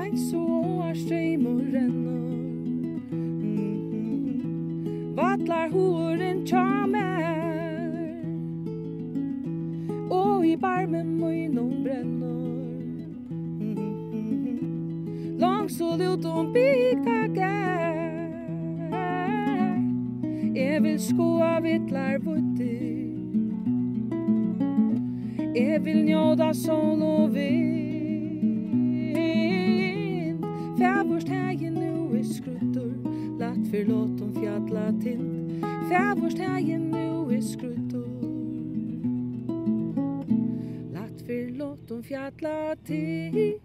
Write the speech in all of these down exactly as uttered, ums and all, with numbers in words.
Eins og áarstreymur rennur, mhm, vallar hugurin hjá mær, og í barmi mínum brennur, mhm, langt suðuri út um bygdagarð. Eg vil skoða villtar víddir, eg vil njóta sól og vind. Fagurt hagin nú er skrýddur, lætt fer lotnum fjallatind. Fagurt hagin nú er skrýddur, lætt fer lotnum fjallatind.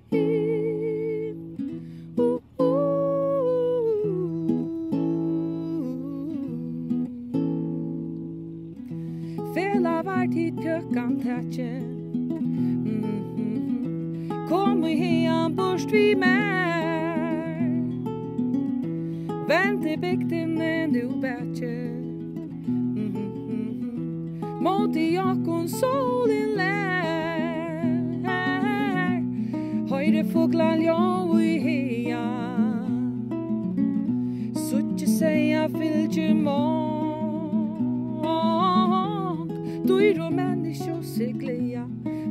Felag var tit pjøkkan takið. Mhm. Kom í hagan burt við mær. Vendi bygdini nú bakið. Mhm. Móti okkum sólin lær. Hoyri fuglaljóð í haga. Síggi seyðafylgju mong. Dýr og menniskju seg gleða.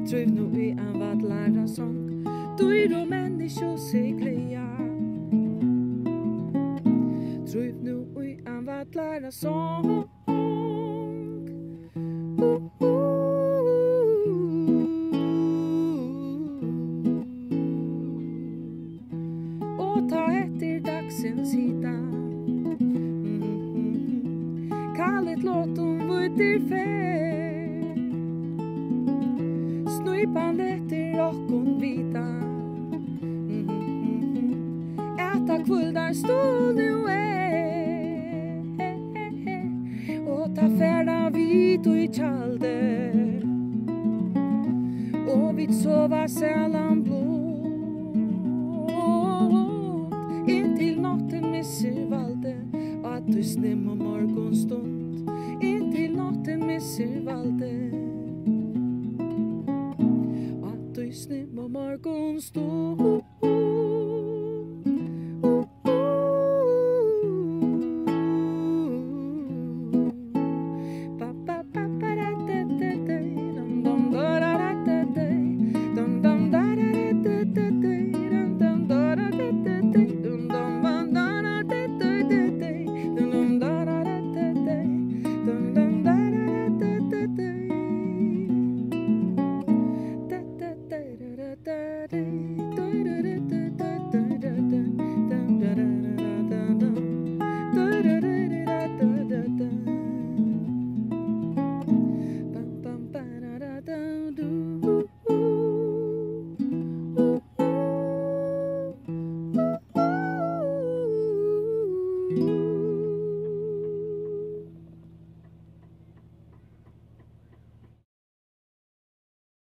Trúgv nú í ein vallarasong. Dýr og menniskju seg gleða. Trúgv nú í ein vallarasong. Og tá eftir dagsins hita, mhm, kalit lotnum víddir fer, snípan letur okkum vita, mhm, at tað hvíldarstund nú er. Og tá fara vit í tjaldi, og vit sova saman blunt, inntil náttin missir valdið, á tí snemmu morgunstund,